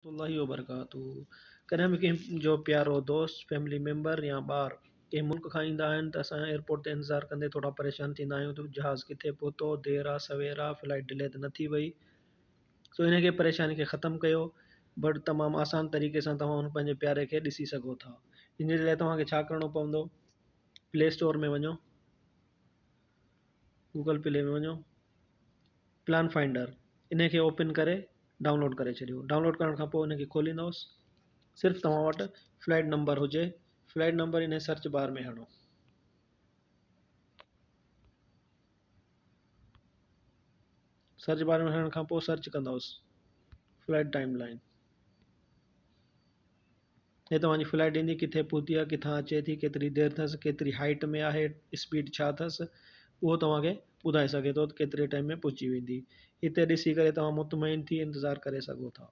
الله وبرڪاته ڪڏهن به ڪنهن جو پيارو دوست، فيملي ميمبر يا ٻار ڪنهن ملڪ کان ايندا آهن ته اسان ايئرپورٽ تي انتظار ڪندي ٿورا پريشان ٿيندا آهيون ته جهاز ڪٿي پهتو، دير آ، سوير آ، فلائيٽ ڊلي ته نه ٿي وئي. سو ان کي پريشاني کي ختم ڪيو بٽ تمام آسان طريقي سان توهان ان پنهنجي پياري کي ڏسي سگهو ٿا. ان جي لاء توهان کي ڇا ڪرڻو پوندو، پلي اسٽور ۾ وڃو، گوگل پلي ۾ وڃو، پلان فائنڊر ان کي اوپن ڪري ڊائونلوڊ ڪري ڇڏيو. ڊائونلوڊ ڪرڻ کان پوء ان کي کوليندوس، صرف توهان وٽ فلائيٽ نمبر هجي، flight number in search bar ۾ هڻو. سرچ بار ۾ هڻڻ کان پوء سرچ ڪندوس فلائيٽ ٽائيم لائين، هي توهان جي فلائيٽ ايندي، ڪٿي پهتي آهي، ڪٿان اچي ٿي، ڪيتري دير اٿس، ڪيتري هائيٽ ۾ آهي، اسپيڊ ڇا اٿس، اهو توهان کي ٻڌائي سگهي ٿو ته ڪيتري ٽائيم ۾ پهچي ويندي. هتي ڏسي ڪري توهان مطمئن ٿي انتظار ڪري سگهو ٿا.